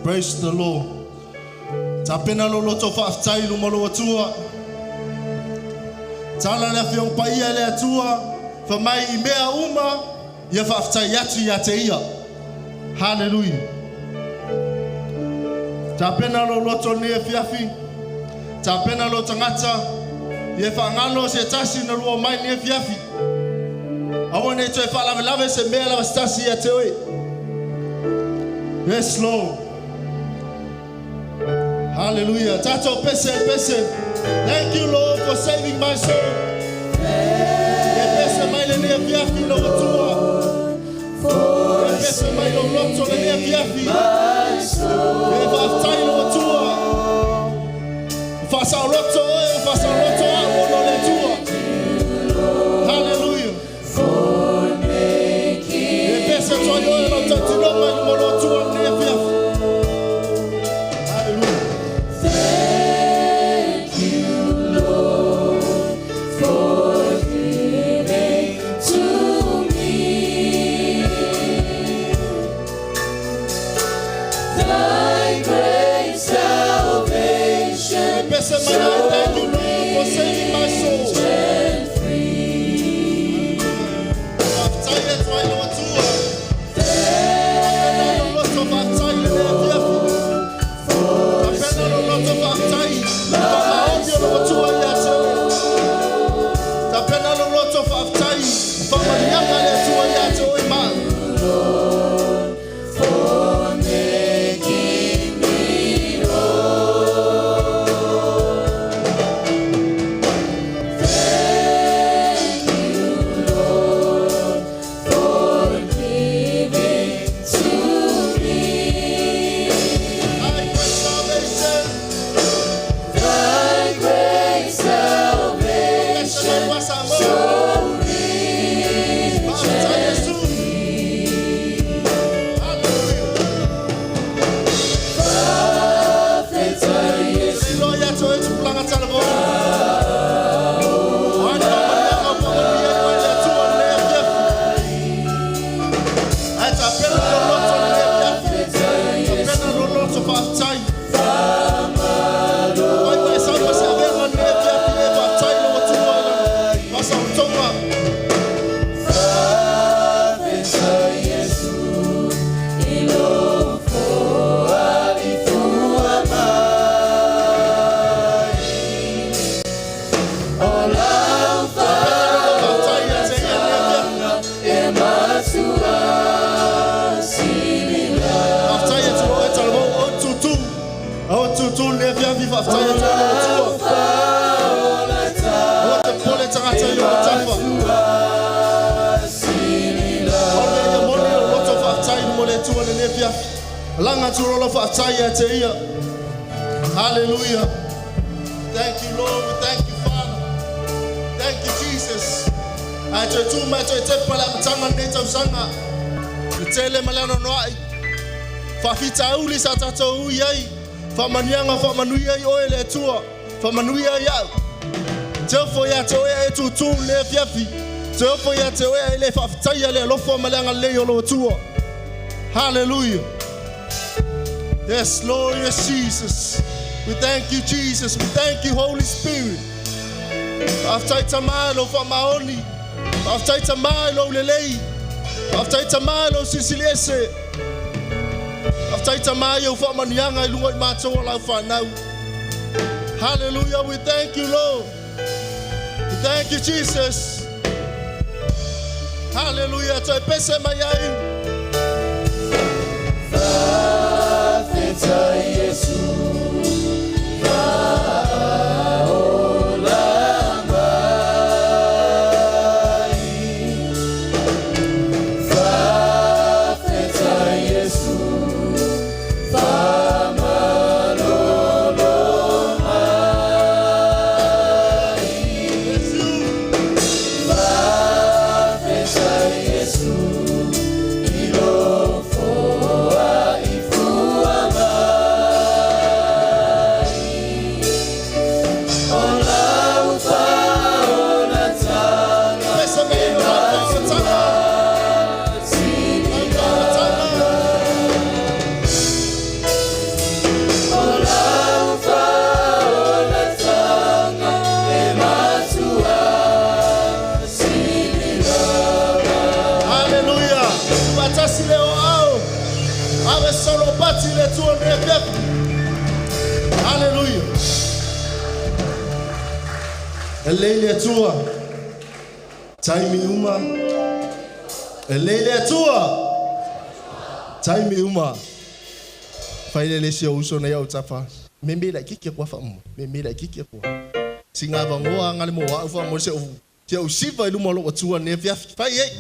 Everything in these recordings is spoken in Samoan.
Praise the Lord. Tapena lo loto whaaftai luma lo atua. Tala le afioga paia le Atua, fa mai i mea uma, ia faafetai atu ia te ia. Hallelujah. Tapena lo loto ni afiafi. Tapena lo tangata. Ia whaangalo se tasi na lua mai ni afiafi. Aua ne toe whaalavelave se mea lava se tasi ia te oe. Yes, Lord. Hallelujah. Tato pese pese. Thank you, Lord, for saving my soul. Ia pese mai le nea fiafi lo atua. Ia pese mai lo loto le nea fiafi. Ia whaaftai lo atua. Whaasao loto oe, whaasao loto au ono le atua. Hallelujah. Ia pese toi oe lo tautino mai mo lo atua le nea fiafi. Hallelujah. Thank you, Lord, for giving to me Thy great salvation. Pese mai lenei afiafi. Alaga atu loa lau faafetai ia te Ia. Hallelujah. Thank you, Lord. We thank you, Father. Thank you, Jesus. Ae toe tu mai toe tepa le amataga o lenei tausaga. Le tele ma le anoanoai. Faafitauli sa tatou ui ai. Faamanuiaga faamanuia ai oe le Atua. Faamanuia ai au. Te ofo ia te oe e tūtū le afiafi. Te ofo ia te oe e le faafetaia le alofa ma le agalelei o lou Atua. Hallelujah. Yes, Lord, yes, Jesus. We thank you, Jesus. We thank you, Holy Spirit. Faafetai Tama i lou faamaoni. Faafetai Tama i lou lelei. Faafetai Tama i lou silisili ese. Faafetai Tama i ou faamanuiaga i luga i matou o lau fanau. Hallelujah. We thank you, Lord. We thank you, Jesus. Hallelujah. Toe pese mai ai. Faafetai Iesu faaola mai. Faafetai Iesu faamalolo mai. Faafetai Iesu i lou foai fua mai. O lau faaolataga Pese mai lau faaolataga. sili Lau faaolataga. O lau faaolataga e matua sili lava. Hallelujah. Tuatasi le o ao. Ave solo pati le Atua lenei afiafi. Hallelujah. E lelei le Atua. Taimi uma. E lelei le Atua. Taimi uma. Fai le le si o uso nei au tafa. Me me la kiki kwa fa mo. Me me la kiki kwa. Singa vangoa ngale mo wa ufa mo se o se o siva i luma o lou Atua lenei afiafi. Fai ei.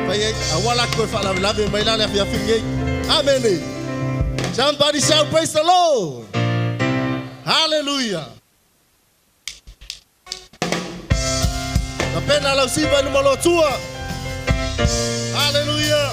Fai ei. Aua la koe faalavelave mai la le afiafi nei. Amen. Somebody shout praise the Lord. Hallelujah. Tapena lau siva i luma o lou Atua. Hallelujah.